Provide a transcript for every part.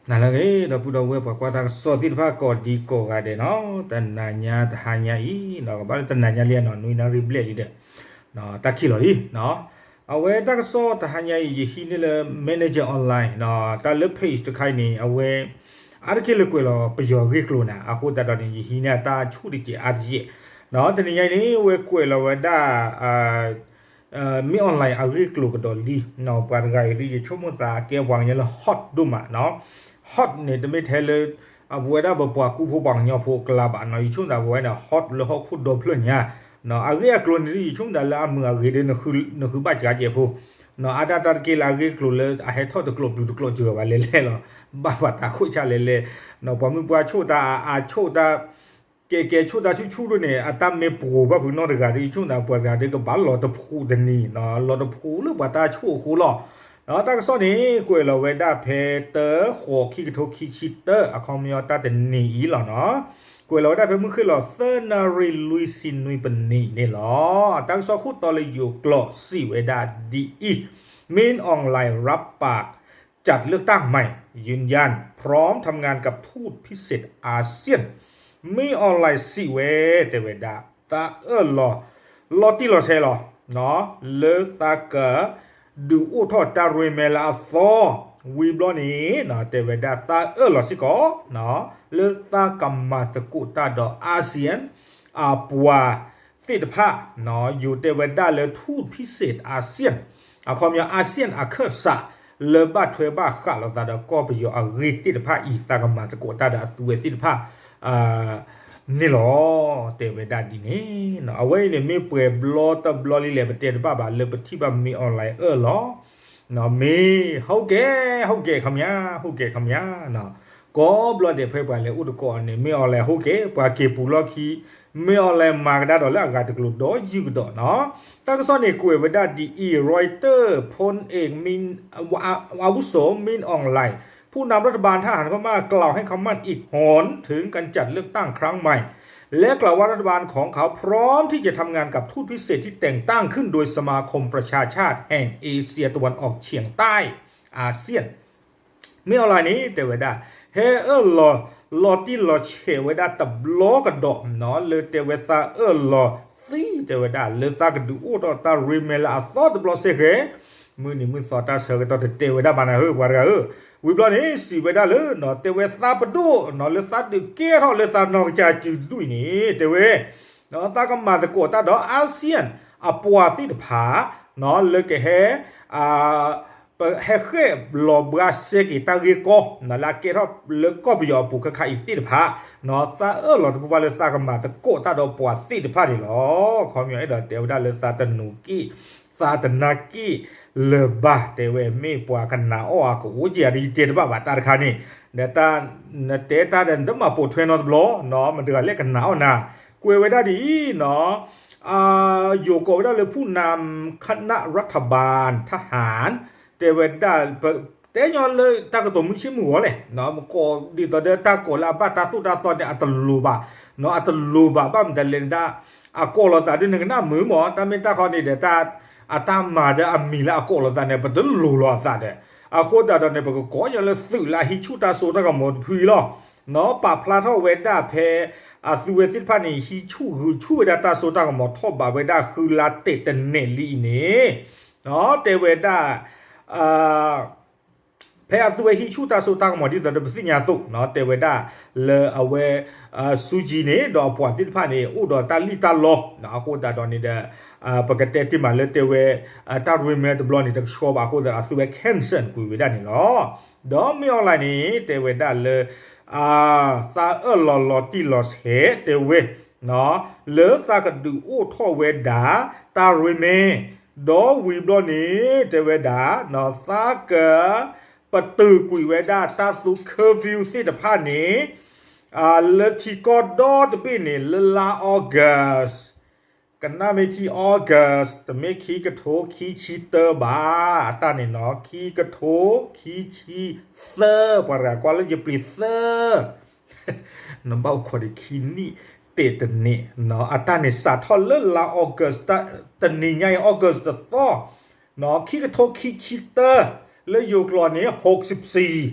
နၤလၢအဂ့ၤ ဒီပုၢ်ဒီဝဲၢ်ပှၤကွၢ်တၢ်ကစီၣ်သ့ၣ်တဖၣ်ကိးဒံကိးဂၤဒဲးနီၤ, တနၤညါတဟါညါအံၤနီၤ ကဘၣ်လၢတနၤညါလံနီၤ နွံနၣ်ရံၣ်ဘျဲၣ်လံဒီး တၢ်ခံးလီၤလံနီၤ. အဝဲတၢ်ကစီၣ်တဟါညါအံၤ ယဟံးန့ၢ်လၢ Manager Online နီၤ တၢ်လၢ page တခါအံၤန့ၣ် အဝဲ အါတက့ၢ်လၢကွဲးလီၤပယီၤအဂ့ၢ်ကျိၤနၤ အဃိသတးဒီးန့ၣ် ယဟံးန့ၢ်အတၢ်ဆူၣ်တစဲးအါတစဲးနီၤ. တနံၤညါအံၤန့ၣ် အဝဲကွဲးလီၤဝဲဒၣ် မင်းအောင်လှိုင် အဂ့ၢ်ကျိၤကဒီးလံနီၤ, ပှၤတဂၤအံၤဒ်ယဆိကမိၣ်သးကဲပှၤကညီလၢ hot ဒိၣ်မးနီၤ, hot န့ၣ် တမ့ၢ်ထဲလၢ အပဝဲဒၣ်ပပှၤကူဖိပှၤကညီဖိအကျါဘၣ်နီၤ, ယဆိကမိၣ်သးပဝဲန့ၣ် hot လၢဟီၣ်ခိၣ်ဒီဖျၢၣ်ညါနီၤ, အဂ့ၢ်အကျိၤန့ၣ်ဒ်ယဆိကမိၣ်သးလၢအမုာ်အဂ့ၤဒီး နဃုဘၣ်စှၤကဲးဖိနီၤ, အါဒၣ်တၢ်တက့ၢ်လၢအဂ့ၢ်ကျိၤလၢအဟဲထီၣ်တကျိးပျုၤတကျိးစှၤဘၣ်လဲၤလဲၤလီၤ, ဘၣ်ပှၤတၢ်ခိၣ်ဆၣ်လဲၤလဲၤနီၤ, ပှၤမုၢ်ပှၢ်ဆိၣ်တၢ်အါအါဆိၣ်တၢ် ကဲကဲဆိၣ်တၢ်ဆူၣ်ဆူၣ်ဒိၣ်န့ၣ် အတၢ်မ့ၢ်ပှိၤဘၣ်ဖုးနီတဂၤဒီး ယဆိကမိၣ်သးပှၤတဂၤဒီးကဘၣ်လီၤတဖှူးတနံၤနီၤ, လီၤတဖှူးလၢပှၤတၢ်ဆိၣ်အဃိလီၤ. တၢ်ကစီၣ်န့ၣ် ကွဲးလီၤဝဲဒၣ်ဖဲတၢဃိး ခံကထိခံဆံတၢ အခီပညီတၢ်တနံၤအံၤလီၤနီၤ, ကွဲးလီၤဝဲဒၣ်ဖဲမုၢ်ဃ့ၢ်လီၤသၢနၣ်ရံၣ်လွံၢ်ဆံနွံပနံးန့ၣ်လီၤ. တၢ်ကစီၣ်ခိၣ်တီလၢယိၤကျိာ်စံးဝဲဒၣ်ဒ်အံၤ, မင်းအောင်လှိုင် รับปาก จัดเลือกตั้งใหม่ ยืนยันพร้อมทำงานกับทูตพิเศษอาเซียน မင်းအောင်လှိုင် စံးဝဲ တဲဝဲဒၣ် သးအၢၣ်လီၤ လီၤတံၢ်လီၤဆဲးလီၤ လၢသးက ဒုးအိၣ်ထီၣ်တၢ်ရ့မဲလၢအသီ ဝံၤဘျီန့ၣ် တဲဝဲဒၣ် သးအၢၣ်လီၤစ့ၢ်ကီး လၢသးကမၤသကိးတၢ်ဒီး ASEAN အပှၤသ့ၣ်တဖၣ် ယိၤတဲဝဲဒၣ်လၢ ทูตพิเศษอาเซียน အခီပညီ ASEAN အခၢၣ်စး လၢဘၣ်ထွဲဘၣ်ဃးလိာ်သးဒီးကီၢ်ပယီၤအဂ့ၢ်သ့ၣ်တဖၣ်အံၤ သးကမၤသကိးတၢ်ဒီးအသုဝဲသ့ၣ်တဖၣ် န့ၣ်လီၤ. တဲဝဲဒၣ်ဒ်န့ၣ် အဝဲအံၤန့ၣ်မ့ၢ်ပှဲၤဘျီတဘျီလံလဲၣ် ပတဲတဘၣ်ဘၣ်လၢပထံၣ်ဘၣ် မင်းအောင်လှိုင် အၢၣ်လီၤ မ့ၢ် ဟုတ်ကဲ့ ဟုတ်ကဲ့ခင်ဗျာ ဟုတ်ကဲ့ခင်ဗျာ ကိးဘျီဒဲးဖဲပှၤလဲၤအိၣ်တကိးန့ၣ် မင်းအောင်လှိုင် ဟုတ်ကဲ့ ပှၤက့ၤပူၤလီၢ်ခံ မင်းအောင်လှိုင် မၤကဒါဒီးလၢအဂၤတကျိၤဒီးယုၢ်ကဒီးနီၤ. တၢ်ကစီၣ်န့ၣ် ကွဲးဝဲဒၣ်ဒ်အံၤ Reuters พลเอก อาวุโส มินอองหล่าย ผู้นำรัฐบาลทหารพม่ากล่าวให้คำมั่นอีกหนถึงการจัดเลือกตั้งครั้งใหม่ และกล่าวว่ารัฐบาลของเขาพร้อมที่จะทำงานกับทูตพิเศษที่แต่งตั้งขึ้นโดยสมาคมประชาชาติแห่งเอเชียตะวันออกเฉียงใต้ อาเซียน မင်းအောင်လှိုင် န့ၣ် တဲဝဲဒၣ် ဟဲအၢၣ်လီၤ လီၤတံၢ်လီၤဆဲးဝဲဒၣ်တဘျီကဒီးနီၤ လၢတဲဝဲသးအၢၣ်လီၤသံ တဲဝဲဒၣ် လၢသးကဒုးအိၣ်ထီၣ်တၢ်ရ့မဲလၢအသီတဘျီစ့ၢ်ကီး မုၢ်နံၤမုၢ်သီတၢ်ဆၢကတီၢ်တတဲဝဲဒၣ်ဘၣ်နၤဧၢ ပှၤတဂၤဧၢ, ဝံၤဘျီန့ၣ် စံးဝဲဒၣ်လၢ တဲဝဲသးပဒိၣ်နီၤ လၢသးဒုးကဲထီၣ်လၢသးနီၢ်ကစၢ်စုၤတဒူၣ်အံၤန့ၣ် တဲဝဲ သးကမၤသကိးတၢ်ဒီး ASEAN အပှၤသ့ၣ်တဖၣ် လၢကဟဲ ပဟဲဃဲၣ်လီၤဘှါစဲက့ၤတၢ်ဂ့ၢ်ကီ လၢအကဲထီၣ်လၢကီၢ်ပယီၤအပူၤခဲခါအံၤသ့ၣ်တဖၣ် သးအၢၣ်လီၤတပူၤဘၣ်လၢသးကမၤသကိးတၢ်ဒီးပှၤသ့ၣ်တဖၣ်န့ၣ်လီၤ. ခီပညီအဲၣ်ဒိးတဲဝဲဒၣ်လၢသးတနူၤက့ၣ် သးတနါက့ၣ်လၢၤဘၣ် တဲဝဲ မ့ၢ်ပှၤကနၣ်အီၣ်အကအိၣ်က့ၤယၤဒီး ယတဲတဘၣ်ဘၣ်တၢ်တခါန့ၣ် ဒီးတၢ် နတဲတၢ်ဒီးနတမၤပိာ်ထွဲနီတဘျီနီၤ မတၤတဂၤလဲၣ်ကနၣ်အီၣ်နၤ, ကွဲးဝဲဒၣ်ဒ်အံၤနီၤ ယိၤကိးဝဲဒၣ်လၢ ผู้นำคณะรัฐบาลทหาร တဲဝဲဒၣ် တဲညီလၢတၢ်ကတိၤမုၢ်ဆ့ၣ်မုၢ်ဂီၤလဲၣ်, ကိးဒ်သိးဒီးတၢ်ကိးလၢအဘၣ်တၢ်သိၣ်တၢ်သီန့ၣ် အတလိၤဘၣ်, အတလိၤဘၣ် ဘၣ်မတၤလဲၣ်ဒၣ် အကိးလိာ်သးဒ်နကနၣ်မုာ်မး တၢ်မ့ၢ်တၢ်ခီန့ၣ်ဒီး အတၢ်မၤဒီးအမံၤလၢအကိးလိာ်သးန့ၣ် ပတလိၤလီၤအသးဒီး အဃိသတးဒီးန့ၣ် ပကကိးညီလၢသုးလၢအဟံးဆူၣ်တၢ်စိတၢ်ကမီၤတဖုအံၤလီၤ. ပာ်ဖျါထီၣ်ဝဲဒၣ်ဖဲ အသုဝဲသ့ၣ်တဖၣ်န့ၣ် ဟံးဆူၣ်ဂုာ်ဆူၣ်ဝဲဒၣ်တၢ်စိတၢ်ကမီၤထီၣ်ဘးဝဲဒၣ်ဃုလါတဲာ်တန့ၢ်လံအံၤန့ၣ် တဲဝဲဒၣ် ဖဲအသုဝဲဟံးဆူၣ်တၢ်စိတၢ်ကမီၤဒ်သိးဒီးပသ့ၣ်ညါအသိး တဲဝဲဒၣ်လၢအဝဲ စူကၠံန့ၣ် ဒီးအပှၤသ့ၣ်တဖၣ်န့ၣ် အိၣ်ဒီးတၢ်လံၣ်တၢ်လီ အဃိသတးဒီးန့ၣ်ဒီး ပကတဲတ့ၢ်မးလၢတဲဝဲ တၢ်ရ့မဲတဘျီန့ၣ် တကဆှီဘၣ်အဃိသတးဒီး အသုဝဲ cancel ကွံာ်ဝဲဒၣ်န့ၣ်လီၤ. ဒီးမင်းအောင်လှိုင် န့ၣ် တဲဝဲဒၣ်လၢ သးအၢၣ်လီၤလီၤတံၢ်လီၤဆဲး တဲဝဲ လၢသးကဒုးအိၣ်ထီၣ်ဝဲဒၣ် တၢ်ရ့မဲ ဒီးဝံၤဘျီန့ၣ် တဲဝဲဒၣ် သးက ပတုာ်ကွံာ်ဝဲဒၣ်တၢ်သူ curfew သ့ၣ်တဖၣ်န့ၣ် လၢထံကီၢ်ဒီတဘ့ၣ်န့ၣ် လၢလါ August ကနၣ်မ့ၢ်ထံ August တမ့ၢ်ခံကထိခံဆံတၢဘၣ် အတၢ်န့ၣ်နီၤ ခံကထိခံဆံသၢ ပှၤတဂၤကွၢ်လၢယပျံၤသၢ နဘၣ်အိၣ်ခိးဒံးခံနံၣ်တဲာ်တန့ၢ် အတၢ်န့ၣ်စးထီၣ်လၢလါ August တနံၤညါအံၤ August တသီ ခံကထိခံဆံတၢ လၢယိၤကျိာ်န့ၣ် ဟိးစံးပစံး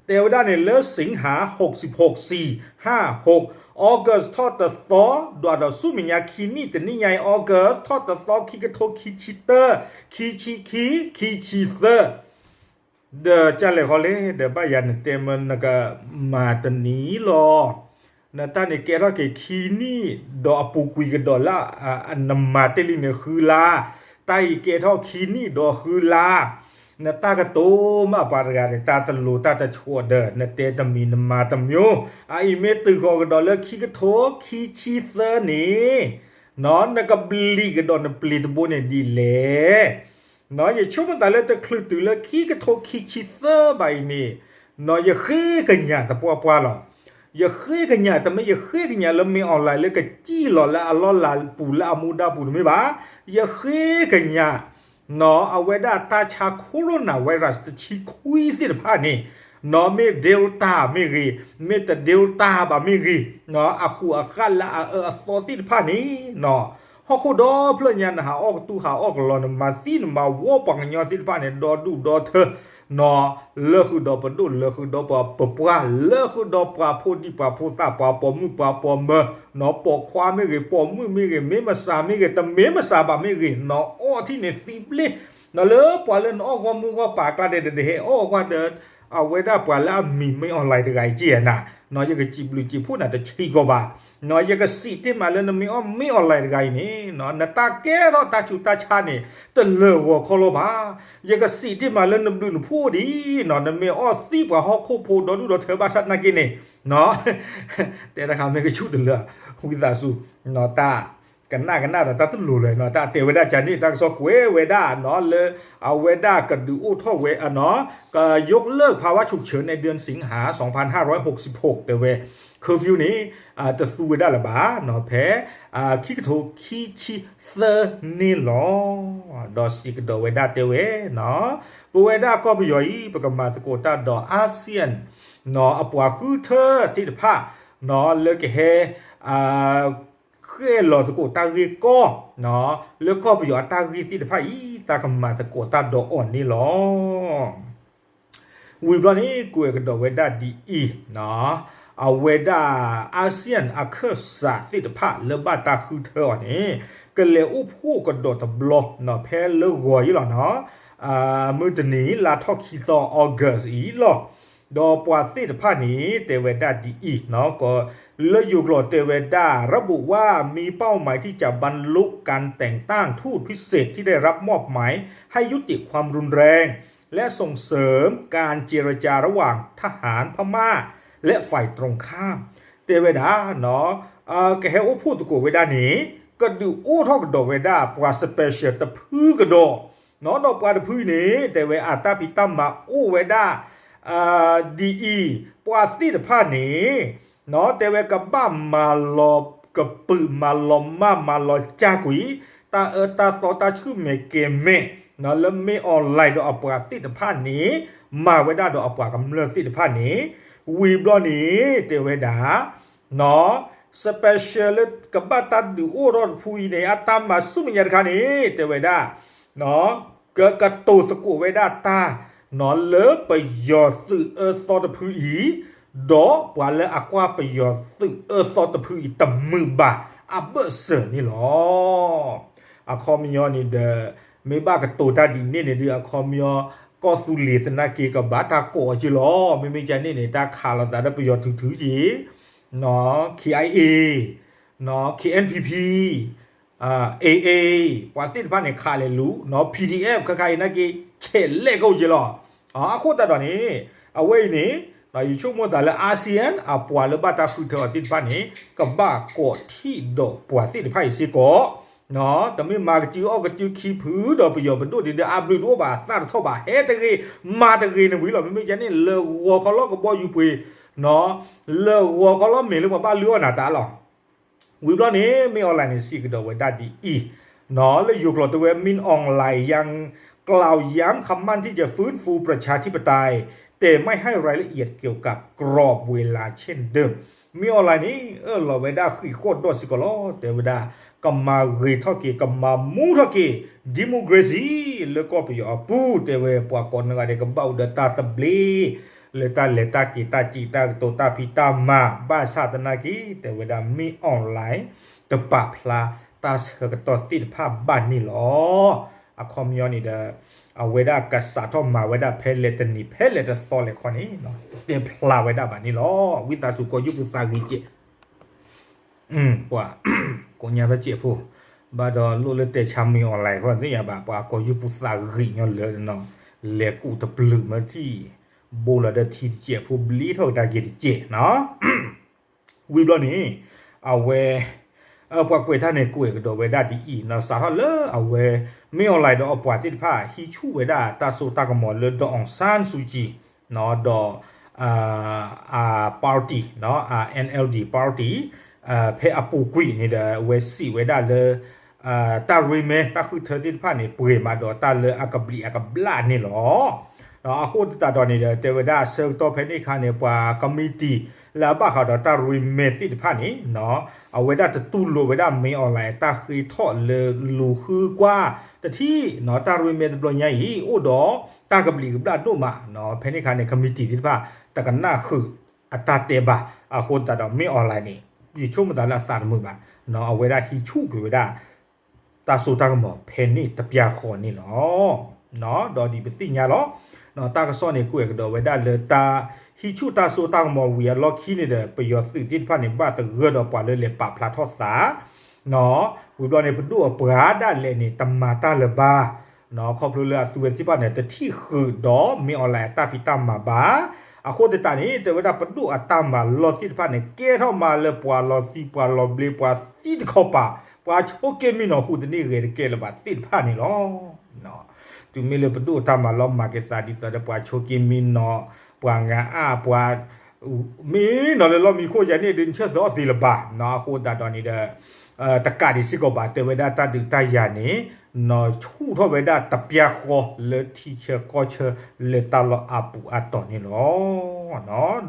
တဲဝဲဒၣ်န့ၣ်လၢ စံဟါ ဟိးစံး ဟိးစံး ဟါ ဟိး, August ထီၣ်တသီ ဒွးဒီးဆူမဲာ်ညါခံနံၣ် တနံၣ်ညါအံၤ August ထီၣ်တသီ ခံကထိခံဆံတၢ ခံဆံခံ ခံဆံသၢ ဒီးကလဲၤဃီလဲၣ် ဒီးဘၣ်ယၤနတဲမၢနကမၤတနံၤလီၤ. နတၢ်န့ၣ်ကဲထီၣ်က့ၤခံနံၣ် ဒီးအပူၤကွံာ်ကဒီးလၢ နမၤတ့ၢ်လံန့ၣ်ဃုလါ, တၢ်အံၤကဲထီၣ်ခံနံၣ်ဒီးဃုလါ, နတၢ်ကတိၤမးပှၤတဂၤန့ၣ် တၢ်တလိၤတၢ်တဆှီဒီး နတဲတမံၤနမၤတမံၤ, အအံၤမ့ၢ်တုၤဃီၤကဒီးလၢခံကထိခံဆံသၢန့ၣ် နကဘျံးကဒီးနပျံၤတဘိန့ၣ်ဒ်လဲၣ်. ယဆိကမိၣ်သးလၢတချုးတုၤလၢခံကထိခံဆံသၢဘၣ်အံၤန့ၣ်, ယဃ့ကညးသပှၢ်ပှၢ်လီၤ. ယဃ့ကညး တမ့ၢ်ယဃ့ကညးလၢမ့ၢ် online လၢကစံၣ်လီၤလၢအလီၢ်လၤပူၤလၢအမူဒါပူၤတမ့ၢ်ဘၣ်. ယဃ့ကညး အဝဲဒၣ်တၢ်ဆါ coronavirus တဆံခွံသ့ၣ်တဖၣ်န့ၣ်, မ့ၢ် Delta မ့ၢ်ဂ့ၤ, မ့ၢ်တ Delta ဘၣ်မ့ၢ်ဂ့ၤ, အဃူးအဃၣ်လၢအအၢအသီသ့ၣ်တဖၣ်န့ၣ်, ဟီၣ်ခိၣ်ဒီဖျၢၣ်ညါ နဟးအီၣ်ကတူၢ်ဟးအီၣ်ကလီ နမၤသံနမၤဝီပှၤကညီသ့ၣ်တဖၣ်န့ၣ် ဒီဒူၣ်ဒီထၢ လၢဃုာ်ဒီးပဒိၣ် လၢဃုာ်ဒီးပပှၢ် လၢဃုာ်ဒီးပှၤဖိဒံပှၤဖိသၣ် ပှၤပိာ်မုၣ်ပှၤပိာ်မၢၤ, ပိာ်ခွါမ့ၢ်ဂ့ၤ ပိာ်မုၣ်မ့ၢ်ဂ့ၤ မ့ၢ်မဆါမ့ၢ်ဂ့ၤ တမ့ၢ်မဆါဘၣ်မ့ၢ်ဂ့ၤ နအီၣ်ထံၣ်န့ၣ်သံဘျ့, လၢပှၤလၢနအီၣ်ဂီၢ်မုၢ်ဂီၢ်ပၤအကျါဒီး တဟဲအီၣ်ကွၢ်ဒီး အဝဲဒၣ်ပှၤလၢအမံၤမ့ၢ် online တဂၤအံၤက့နၤ, ယကစံးဘျုးစံးဖှိၣ်နၤတဆံးကီးဘၣ်, ယကစံးတ့ၢ်မးလၢနမ့ၢ်အီၣ်မ့ၢ် online တဂၤအံၤန့ၣ် နတၢ်ကဲထီၣ်တၢ်ဆူးတၢ်ဆါန့ၣ် တလၢာ်ဂီၤခီလီၤဘၣ်. ယကစံးတ့ၢ်မးလၢနဘျုးနဖှိၣ်ဒ် နမ့ၢ်အီၣ်သံပှၤဟီၣ်ခိၣ်ဖိဒီဒူၣ်ဒီထၢဘၣ်ဆၣ်သနာ်က့န့ၣ်, တဲတခါမ့ၢ်ကဆူၣ်တလၢာ် ဝံသးစူၤ တၢ်ကနၣ်ကနၣ်ဒီးတၢ်တလိၤလၢၤ တၢ်တဲဝဲဒၣ်ကန့ၣ် တၢ်ကစီၣ်ကွဲးဝဲဒၣ်လၢ အဝဲဒၣ်ကဒုးအိၣ်ထီၣ်ဝဲ က ยกเลิกภาวะฉุกเฉินในเดือนสิงหา สองพันห้าร้อยหกสิบหก တဲဝဲ curfew န့ၣ် တသူဝဲဒၣ်လၢၤဘၣ် ဖဲ ခံကထိခံဆံသၢန့ၣ်လီၤ. ဒီးစံးကဒီးဝဲဒၣ်တဲဝဲ ပဝဲဒၣ်ကီၢ်ပယီၤအံၤ ပကမၤသကိးတၢ်ဒီး ASEAN အပှၤဃုထၢသ့ၣ်တဖၣ် လၢကဟဲ ဃဲၣ်လီၤသကိးတၢ်ဂ့ၢ်ကီ လၢကီၢ်ပယီၤအတၢ်ဂ့ၢ်သ့ၣ်တဖၣ်အံၤ တၢ်ကမၤသကိးတၢ်ဒီးအီၤန့ၣ်လီၤ. ဝံၤဘျီန့ၣ် ကွဲးကဒီးဝဲဒၣ်ဒ်အံၤ, အဝဲဒၣ် ASEAN အခၢၣ်စးသ့ၣ်တဖၣ်လၢဘၣ်တၢ်ဃုထၢအီၤန့ၣ် ကလဲၤအိၣ်ဖှိၣ်ကဒီးတဘျီ ဖဲလၢဂီၤအံၤလီၤနီၤ, မုၢ်တနံၤလါထီၣ်ခံသီ August အံၤလီၤ. ဒီးပှၤသ့ၣ်တဖၣ်န့ၣ် တဲဝဲဒၣ်ဒ်အံၤ, လၢယိၤကျိာ်တဲဝဲဒၣ် ระบุว่ามีเป้าหมายที่จะบรรลุการแต่งตั้งทูตพิเศษที่ได้รับมอบหมายให้ยุติความรุนแรง และส่งเสริมการเจรจาระหว่างทหารพม่าและฝ่ายตรงข้าม တဲဝဲဒၣ် ကဟဲအိၣ်ဖှိၣ်သကိးဝဲဒၣ်န့ၣ် ကဒုးအိၣ်ထီၣ်ကဒီးဝဲဒၣ် ပှၤ special တဖုကဒီး, ဒီးပှၤတဖုအံၤန့ၣ် တဲဝဲအတၢ်ဖံးတၢ်မၤအိၣ်ဝဲဒၣ် ဒ်အံၤ, ပှၤသ့ၣ်တဖၣ်န့ၣ် တဲဝဲကဘၣ်မၤလီၤ ကပုာ်မၤလီၤမၢ်မၤလီၤကၢ်ကွံာ် တၢ်အၢတၢ်သီတၢ်ဆူၣ်မဲာ်ကဲၤမဲာ် လၢမ့ၢ် online ဒီးအပှၤသ့ၣ်တဖၣ်န့ၣ် မၤဝဲဒၣ်ဒီးအပှၤကမျၢၢ်သ့ၣ်တဖၣ်န့ၣ် ဝံၤဘျီန့ၣ် တဲဝဲဒၣ် special လၢကဘၣ်တၢ်ဒုးအိၣ်ထီၣ်တဖုအံၤန့ၣ် အတၢ်မၤဆူမဲာ်ညါတခါန့ၣ် တဲဝဲဒၣ် ကကတိၤသကိးဝဲဒၣ်တၢ် လၢပယီၤသုးအၢသီတဖုအံၤ ဒီးပှၤလၢအကွၢ်ပယီၤသုးအၢသီတဖုအံၤ တမုာ်ဘၣ်အဘၢၣ်စၢၤန့ၣ်လီၤ. အခီပညီန့ၣ်ဒီး မ့ၢ်ဘၣ်ကတိၤတၢ်ဒ်န့ၣ်န့ၣ်ဒီး အခီပညီ ကီၢ်သူလ့ၤသနာ်က့ ကဘၣ်တၢ်ကိးအီၤက့လီၤ. မ့မ့ၢ်ကန့ၣ်န့ၣ် တၢ်ခးလိာ်သးဒီးပယီၤထုထုက့ KIA KNPP AA ပှၤသ့ၣ်တဖၣ်န့ၣ် ခးလဲၤလူၤ PDF ခဲခါအံၤနာ်က့ ဆဲးလဲၣ်ကအိၣ်က့လီၤ. အဃိသတးဒီးန့ၣ် အဝဲအံၤန့ၣ် ယဆိကမိၣ်သးလၢ ASEAN အပှၤလၢဘၣ်တၢ်ဃုထၢအီၤသ့ၣ်တဖၣ်န့ၣ် ကဘၣ်ကိးထံၣ်ဒီးပှၤသ့ၣ်တဖၣ်အံၤစ့ၢ်ကီး တမ့ၢ်မၤကစုအီၣ်ကစုခံဖုဒီးပယီၤပဒိၣ်ဒ်ဒီး အဘျုးတအိၣ်ဘၣ် အသၣ်တထီၣ်ဘၣ် ဟဲတဂ့ၤ မၤတဂ့ၤန့ၣ်ဝံၤလီၤ. မ့မ့ၢ်ကန့ၣ် လၢာ်ဂီၤခီလီၤကဘီယူၤပှ့ၤ လၢာ်ဂီၤခီလီၤမ့ၢ်လၢပှၤဘၣ်လုၢ်အီၣ်နၤတၢ်လီၤ. ဝံၤဘျီန့ၣ် မ့ၢ် online န့ၣ် စံးကဒီးဝဲဒၣ်ဒ်အံၤ, လၢယိၤကျိာ်တဲဝဲ မ့ၢ် online ยังกล่าวย้ำคำมั่นที่จะฟื้นฟูประชาธิปไตย แต่ไม่ให้รายละเอียดเกี่ยวกับกรอบเวลาเช่นเดิม မ့ၢ် online န့ၣ် အၢၣ်လီၤဝဲဒၣ်ဃံးဃီၣ်ဒီးစ့ၢ်ကီးလီၤ. တဲဝဲဒၣ် ကမၤဂ့ၤထီၣ်က့ၤ ကမၤမူထီၣ်က့ၤ democracy လၢကီၢ်ပယီၤအပူၤ တဲဝဲပှၤကိးနီၢ်ဂၤဒဲးကဘၣ်အိၣ်ဒီးတၢ်သဘျ့ လၢတၢ်လဲၤတၢ်က့ၤတၢ်စံးတၢ်ကတိၤတၢ်ဖံးတၢ်မၤ ဘၣ်ဆၣ်သနာ်က့ တဲဝဲဒၣ် မင်းအောင်လှိုင် တပာ်ဖျါတၢ်ဆၢကတီၢ်သ့ၣ်တဖၣ်ဘၣ်န့ၣ်လီၤ. အခီပညီန့ၣ်ဒီး အဝဲဒၣ်ကစးထီၣ်မၤဝဲဒၣ်ဖဲလဲၣ်တနံၤဖဲလဲၣ်တသီလဲၣ်ခီန့ၣ် တဲဖျါဝဲဒၣ်ဘၣ်န့ၣ်လီၤ. ဝံသးစူၤကိးယူၢ်ပူၤသးဂံၤကဲး ပှၤကိးညါဖဲစဲးဖိ ဘၣ်ဒီးလိၣ်လၢတဲဆါမင်းအောင်လှိုင်ဃီသ့ၣ်ညါဘၣ် ပှၤကိးယူၢ်ပူၤသးဂံၤညီလၢ လဲၤကူၣ်တပျုာ်မၢထံၣ် ဘိလီၤဒီးထံတစဲးဖိဘျ့ထီၣ်ကဒါက့ၤတစဲးနီၤ ဝံၤဘျီန့ၣ် အဝဲ ပှၤကွဲးတၢ်န့ၣ်ကွဲးကဒီးဝဲဒၣ်ဒ်အံၤနီၤ စးထီၣ်လၢအဝဲ မင်းအောင်လှိုင် ဒီးအပှၤသ့ၣ်တဖၣ် ဟံးဆူၣ်ဝဲဒၣ်တၢ်စိတၢ်ကမီၤလၢ ဒေါ်အောင်ဆန်းစုကြည် ဒီး အ party နီၤ အ NLD party ဖဲအပူၤကွံာ်န့ၣ်ဒီး အဝဲစံးဝဲဒၣ်လၢ တၢ်ရ့မဲ တၢ်ဃုထၢသ့ၣ်တဖၣ်န့ၣ် ပှဲၤမးဒီးတၢ်လၢအကဘျံးအကဘျၣ်န့ၣ်လီၤ. အဃိသတးဒီးန့ၣ်ဒီး တဲဝဲဒၣ်ဆၢကတီၢ်ဖဲန့ၣ်အခါန့ၣ် ပှၤကမံးတံာ် လၢအဘၣ်ဃးဒီးတၢ်ရ့မဲသ့ၣ်တဖၣ်န့ၣ် အဝဲဒၣ်တတူၢ်လိာ်ဝဲဒၣ် မင်းအောင်လှိုင် အတၢ်ဃ့ထီၣ်လၢလူၤဃုကွၢ်တထံၣ်နီၤ တၢ်ရ့မဲတဘျီညါအံၤ အိၣ်ဒီးတၢ်ကဘျံးကဘျၣ်ဒိၣ်မးနီၤ ဖဲန့ၣ်အခါန့ၣ် ကမံးတံာ်သ့ၣ်တဖၣ် တကနၣ်ဃုာ်အတၢ်တဲဘၣ် အဃိသတးဒီး မင်းအောင်လှိုင် န့ၣ် ယဆိကမိၣ်သးလၢအသးတမုာ်ဘၣ်နီၤ အဝဲဒၣ်ဟံးဆူၣ်ကွံာ်ဝဲဒၣ် တၢ်စိတၢ်ကမီၤဖဲန့ၣ်တပျၢ်ဃီန့ၣ်လီၤ. ဒီးဒ်ပသ့ၣ်ညါလီၤ တၢ်ကစီၣ်န့ၣ် ကွဲးကဒီးဝဲဒၣ်လၢတၢ်ဟံးဆူၣ်တၢ်စိတၢ်ကမီၤဝံၤအလီၢ်ခံန့ၣ်ဒီး ပယီၤသုးသ့ၣ်တဖၣ်န့ၣ် ဘၣ်သဂၢၢ်ဒီးပှၤလၢလဲၤပာ်ဖျါထီၣ်သး ဝံၤဘျီန့ၣ် ပဒိၣ်အပှၤဒၣ်လဲာ်န့ၣ် တမၤတၢ်လၢၤဘၣ် ခီဖျိလၢအသုဝဲသ့ၣ်တဖၣ်န့ၣ် တထံၣ်ဃုာ်ဒီး မင်းအောင်လှိုင် အတၢ်ဖံးတၢ်မၤဘၣ်. အဃိသတးန့ၣ် တဲဝဲဒၣ်ပဒိၣ်အတၢ်မၤလီၢ်သ့ၣ်တဖၣ်န့ၣ် ကဲထီၣ်မးလၢပှၤလီၤသံပှၤလီၤဘျ့ ပှၤသံတခီပၤ ပှၤဆိးက့မံနီၤဟူးတန့ၢ်ဂဲၤတကဲလၢၤဘၣ်သ့ၣ်တဖၣ်န့ၣ်လီၤ. တုၤမ့ၢ်လၢပဒိၣ်အတၢ်မၤလီၢ်မၤက့ၤသးဒ်သိးဒီးပှၤဆိးက့မံနီၤ ပှၤငါအါ ပှၤ မ့ၢ်နီၤလၢလီၢ်မံခိၣ်ယၤန့ၣ်ဒီး နဆၢၣ်သီအီၤသ့လၢၤဘၣ်နီၤ အဃိသတးဒီးန့ၣ်ဒီး တကးဒံးစ့ၢ်ကီးဘၣ် တဲဝဲဒၣ်တၢ်ဒုးတၢ်ယၤန့ၣ် နီၤဆူၣ်ထီၣ်ဝဲဒၣ်တပျၢ်ဃီလၢထံဆၢကီၢ်ဆၢလၢတၢ်လီၢ်အပူၤအတီၢ်န့ၣ်လီၤ.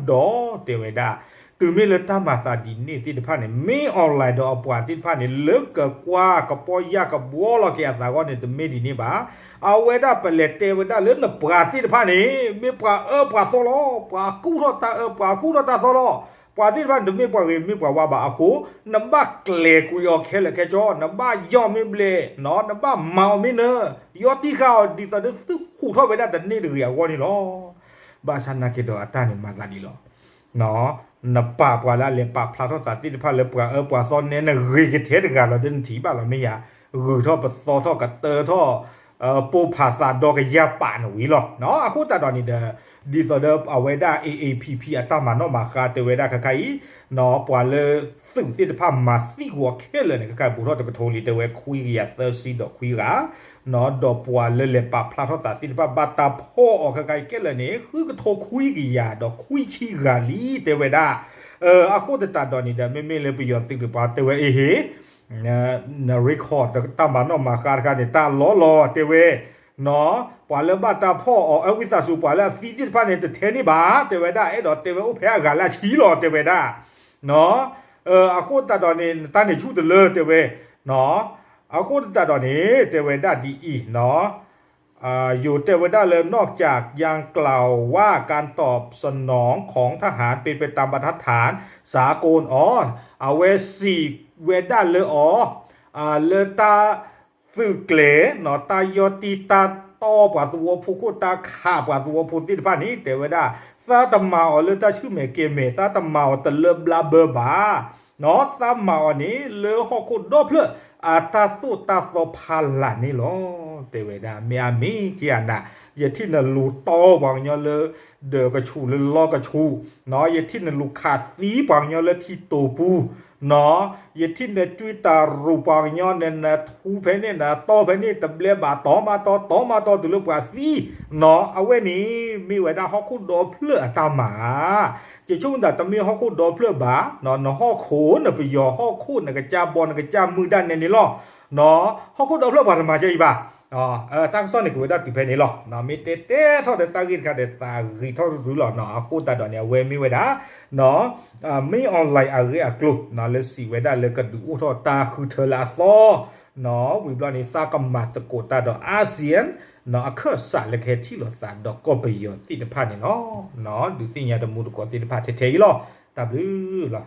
ဒီးတဲဝဲဒၣ် တုၤမ့ၢ်လၢတၢ်မၤသးဒ်န့ၣ်သ့ၣ်တဖၣ်န့ၣ် မင်းအောင်လှိုင် ဒီးအပှၤသ့ၣ်တဖၣ်န့ၣ် လၢကကွၢ်ကပီၢ်ယၢ်ကဘှီလီၤက့ၤအသးအဂီၢ်န့ၣ် တမ့ၢ်ဒ်န့ၣ်ဘၣ်. အဝဲဒၣ်ပလဲၤတဲဝဲဒၣ်လၢနပှၤသ့ၣ်တဖၣ်န့ၣ် မ့ၢ်ပှၤအၢပှၤသီလီၤ. ပှၤကူၣ်ထီၣ်တၢ်အၢ ပှၤကူၣ်ထီၣ်တၢ်သီလီၤ. ပှၤသ့ၣ်တဖၣ်န့ၣ် တမ့ၢ်ပှၤဂ့ၤ မ့ၢ်ပှၤဝါဘၣ်အဃိ နဘၣ်ကျဲၤကွံာ်အီၤခဲလၢာ်ခဲဆ့ နဘၣ်ယီၢ်မ့ၢ်ဘျဲးနီၤ နဘၣ်မၤအီၤမ့ၢ်နၢၤ ယီၢ်တံၢ်ဃာ်အီၤဒ်သိးဒီးသုးဃူးထီၣ်ဝဲဒၣ်တန့ၢ်တဂ့ၤအဂီၢ်န့ၣ်လီၤ. ဘၣ်ဆၣ်နာ်က့ဒီးအတၢ်န့ၣ်မၤသးဒ်လီၤ နပာ်ပှၤလၢအလဲၤပာ်ဖျါထီၣ်သးသ့ၣ်တဖၣ်လၢပှၤအၢပှၤသီနဲ နဂ့ၤကထဲတဂၤလီၤဒီးနထံၣ်ဘၣ်လီၤမ့ၢ်ယၤ ဂုၤထီၣ်ပသီထီၣ်ကတၢထီၣ် ပိၢ်ဖးသးဒီကယၢ်ပာ်နဝံၤလီၤ. အဃိသတးဒီးန့ၣ်ဒီး ဒ်သိးဒီးအဝဲဒၣ် A A P P အတၢ်မၤနီၣ်မၤဃါတဲဝဲဒၣ်ခဲခါအံၤ ပှၤလၢသုးသ့ၣ်တဖၣ်မၤသံကွံာ်အီၤခဲလၢာ်န့ၣ် ခဲခါအံၤဘူးထီၣ်တကထိလံ တဲဝဲခွံကယၤသၢဆံဒီးခွံဂၤ ဒီးပှၤလၢလဲၤပာ်ဖျါထီၣ်သးသ့ၣ်တဖၣ်ဘၣ်တၢ်ဖီၣ်အီၤခဲခါအံၤခဲလၢာ်န့ၣ် ဃုကထိခွံကယၤဒီးခွံဆံဂၤလံ တဲဝဲဒၣ်. အဃိသတးဒီးန့ၣ်ဒီး မ့မ့ၢ်လၢပယီၤသုးတပၤတဲဝဲအ့ဟ့ န record တၢ်မၤနီၣ်မၤဃါတခါန့ၣ် တၢ်လီၤလီၤတဲဝဲ ပှၤလၢဘၣ်တၢ်ဖီၣ်အီၤ အဝံသးစူၤ ပှၤလၢအသံသ့ၣ်တဖၣ်န့ၣ် တထဲန့ၣ်ဘၣ် တဲဝဲဒၣ် အဲၣ်ဒိးတဲဝဲအိၣ်ဖဲအဂၤလၢအဆံလီၤ တဲဝဲဒၣ်. အဃိသတးဒီးန့ၣ် နတၢ်န့ၣ်ဆူၣ်တလၢ တဲဝဲ အဃိသတးဒီးန့ၣ် တဲဝဲဒၣ်ဒ်အံၤ ယိၤတဲဝဲဒၣ်လၢ นอกจากยังกล่าวว่าการตอบสนองของทหารเป็นไปตามบรรทัดฐานสากล အီၤ အဝဲစံးဝဲဒၣ်လၢအီၤ လၢတၢ်သုးကျဲၤ တၢ်ယီၢ်တံၢ်တၢ်တီပှၤသဝီဖိခိၣ် တၢ်ခးပှၤသဝီဖိသ့ၣ်တဖၣ်န့ၣ် တဲဝဲဒၣ် သးတမၤအီၤလၢတၢ်ဆူၣ်မဲာ်ကဲၤမဲာ် သးတမၤအီၤတလၢဘျါဘၢဘၣ် သးမၤအီၤန့ၣ် လၢဟီၣ်ခိၣ်ဒီဖျၢၣ်အတၢ်သိၣ်တၢ်သီဖးလာ်န့ၣ်လီၤ တဲဝဲဒၣ် မ့ၢ်အမ့ၢ်က့အနၤ ယထံၣ်နလူၤတီပှၤကညီလၢ ဒၢးကဆူၣ်လၢလီကဆူၣ် ယထံၣ်နလူၤခးသံပှၤကညီလၢထံတိာ်ပူၤ ယထံၣ်နကွံတၢ်ရူၢ်ပှၤကညီန့ၣ် နထူဖဲန့ၣ် နတီဖဲန့ၣ် တဘျဲဘၣ် တီမၤတီ တီမၤတီတုၤလၢပှၤသံ အဝဲန့ၣ် မ့ၢ်ဝဲဒၣ်ဟီၣ်ခိၣ်ဒီဖျၢၣ်အတၢ်မၤ ယဆိကမိၣ်သးတမ့ၢ်ဟီၣ်ခိၣ်ဒီဖျၢၣ်ဘၣ် နဟီၣ်ခိၣ် နပယီၤဟီၣ်ခိၣ် နကစၢ်ဘီ နကစၢ်မုၢ်ဒၣ်နဲန့ၣ်လီၤ ဟီၣ်ခိၣ်ဒီဖျၢၣ်ပှၤတမၤကဲအံၤဘၣ် တၢ်ကစီၣ်န့ၣ် ကွဲးဝဲဒၣ်တုၤဖဲန့ၣ်လီၤ. မ့ၢ်တဲတဲထီၣ်ဒီးတၢ်ဂ့ၢ်တခါဒီး သးဂ့ၤထီၣ်ရုရုလီၤ. အဃိသတးဒီးန့ၣ် အဝဲမ့ၢ်ဝဲဒၣ် မင်းအောင်လှိုင် အဂ့ၢ်အကျိၤ လၢစံးဝဲဒၣ်လၢကဒုးအိၣ်ထီၣ်တၢ်ဃုထၢလၢအသီ ဝံၤဘျီန့ၣ် သးကမၤသကိးတၢ်ဒီး ASEAN အခၢၣ်စးလၢကဟဲထံၣ်လိာ်သးဒီးကီၢ်ပယီၤသ့ၣ်တဖၣ်န့ၣ်လီၤ. ဒုးသ့ၣ်ညါတမူတကိးသ့ၣ်တဖၣ်ထဲထဲအံၤလီၤ. တၢ်ဘျုးလီၤ.